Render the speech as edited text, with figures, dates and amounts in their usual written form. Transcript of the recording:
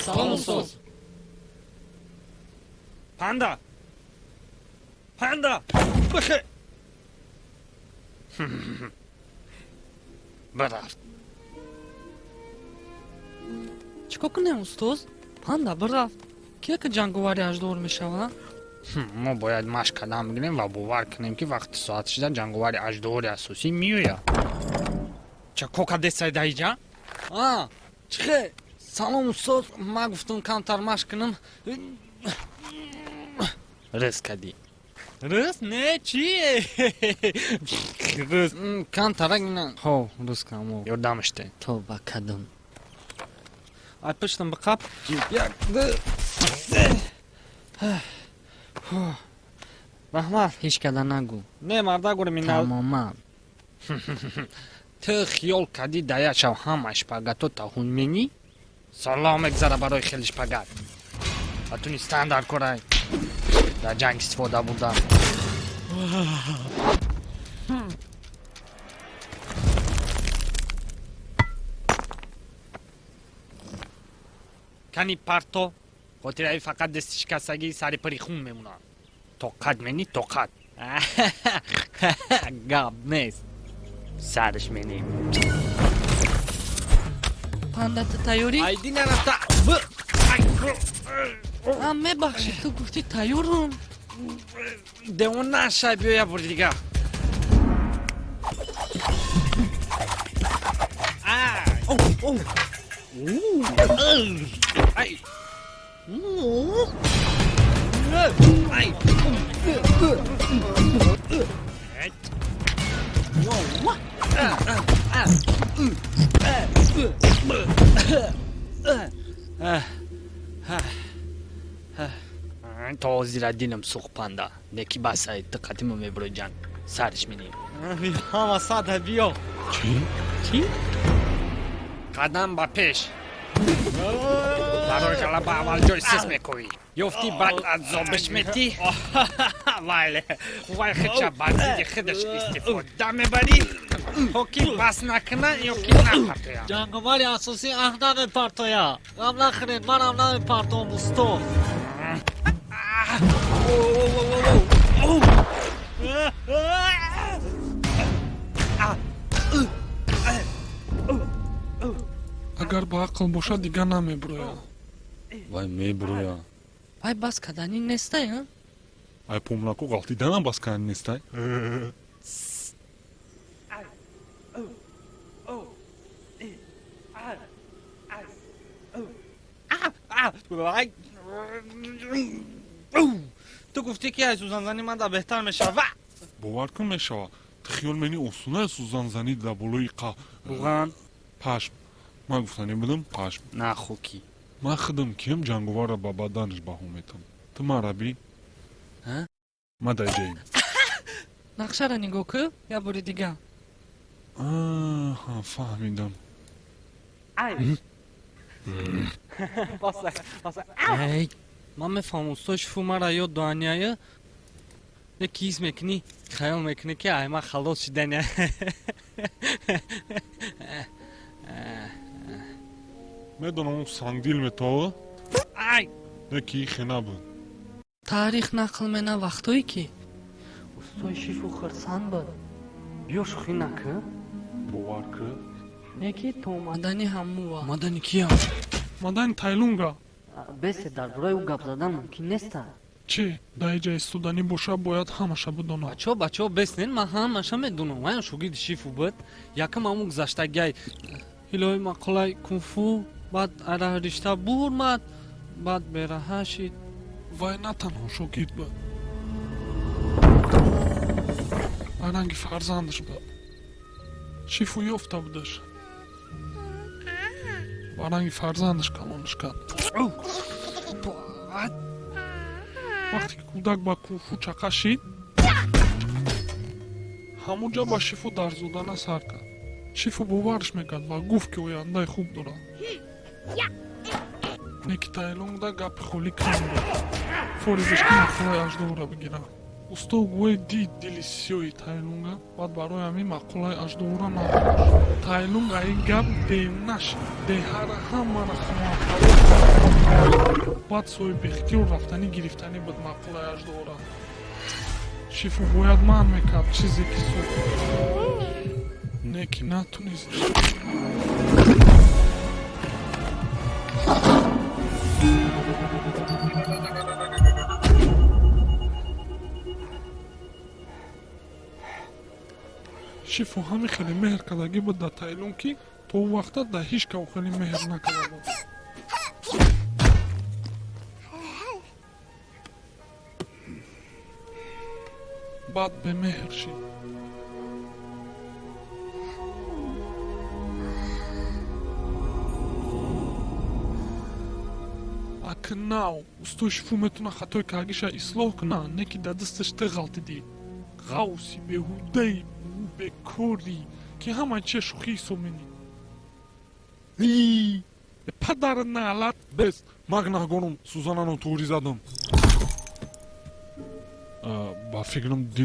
Салом, устоз. Панда, панда, бихе. Бирафт. Чӣ кор кунем, устоз? Панда бирафт, кия ки ҷанговари аждор мешавад? Мо бояд машқ кардан бигирем ва бовар кунем, ки вақти соат шида ҷанговари аждори асосӣ меояд. Ча кока десай даиҷа? А чихе? Салом, устоз. Ман гуфтам, камтар машқ кунам. Рис кадӣ. Рис не, чие рис? Камтарак ина. Ҳо, рис кам. Ёрдамаште. Тоба кадам. Ай пиштам биқап. Як, ду, се. Раҳмат. Ҳеҷ када нагӯ. Не, марда гури минна. Тамоман. Ту хиёл кардӣ, дая шав ҳама шпагато таҳун менӣ? Салом мегзара барои хели шпагат ва тунистан дар корай дар ҷанг истифода бурдан. Кани парто. Хотираи фақат дасти шикастагии сари пири хун мемонад. Тоқат менӣ, тоқат. Гап нест. Сарш менӣ. Панда, ту тайёрӣ? Айди нарафта. А, мебахшед, ту гуфтӣ тайёрум. Девон нашай, биё як бори дигар. Ай. Ай. То ҳозира дилам сӯхт, панда. Неки басай, диққатимо мебурои, ҷанг сарш минем. Ҳама сада биё. Чӣ? Чӣ? Қадам ба пеш. Барои ғалаба аввал ҷои сис мекӯӣ. Ёфтӣ, баъд азобиш метӣ. Вайле, қувваи худша бар зидди худаш истифода мебарӣ, то ки бас накуна ё ки напартоя. Ҷанговари асосӣ аҳ намепартоя. Ғам нахӯред, манам намепартом, устоз. Агар ба ақл бошад, дигар намебурояд. Вай мебуроя. Вай бас каданӣ нестай, а? Ай помлаку ғалтиданам бас кардани нестай. Ту гуфтӣ, ки ай сӯзанзанӣ ман да беҳтар мешава. Бовар кун, мешава. Ту хиёл менӣ, осона сӯзанзанӣ дар болои қа Руған. Пашм, ман гуфтанӣ будам, пашм. На хокӣ. Ман худам кием, ҷанговарра ба баданаш баҳо метам. Ту мараби. А? Ма дар ҷаим. Нақшаро нигоҳ кӯ як бори дигар. Аҳа, фаҳмидам. Эй, ман мефаҳмам, устои шифу мара ёд доаняя, не ки ҳис мекунӣ, хаёл мекунӣ, ки ай ман халос шиданя. Медонам, ӯ сангдил метова. Ай. Не ки ихе набуд. Таърих нақл мена вақтое, ки устои шифу хурсанд буд. Биё, шӯхӣ накӣ. Бовар кӣ. Не ки то омадани ҳамува. Омадани кия? Мадани Тайлунга. Бесе, дар бораи ӯ гап задан мумкин неста. Чӣ дар иҷа истоданӣ боша, бояд ҳамаша бидонад. Бачо, бачо, беснен, ман ҳамаша медонам. Ваян шогирди шифу буд. Якам ҳаму гузаштагиай ҳилои мақолаи кунфу, баъд ара ришта бурмад, баъд бераҳа шид. Вай на танҳо шогирд буд, вай ранги фарзандаш буд. Шифу ёфта будаш ба ранги фарзандаш калонаш кард. Вақте ки кӯдак ба кунфу чақа шид, ҳамон ҷа ба шифу дарс додана сар кард. Шифу боварш мекард ва гуфт, ки ояндаи хуб дорад. Не ки Тайлунгда гапи холӣ кам буд. Форидаш, ки мақолаи аждаҳоро бигирад. Усто гӯе дид дили сиёҳи Тайлунга, баъд барои ҳамин мақолаи аждаҳоро надодаш. Тайлунг ай ин гап девона шид. Деҳара ҳамаро хона. Баъд соҳибихтиёр рафтанӣ гирифтанӣ буд маъқулаи аждаҳора. Шифу бояд манъ мекард чизе ки сохт, не ки натунист. Шифу ҳами хеле меҳр кардагӣ буд дар Тайлун, ки то ӯ вақта дар ҳеҷ кав хеле меҳр накарда буд. Баъд бемеҳр шид. Акн нав устои Шифу метавона хатои кардагиша ислоҳ куна, не ки дар дасташ ту ғалтидӣ, ғавси беҳудаи бекорӣ, ки ҳамаи чия шӯхӣ ҳисоб менӣ. Падари наълат! Бес, ман гунаҳгорум, сӯзанано туғрӣ задам. Ба фикрам.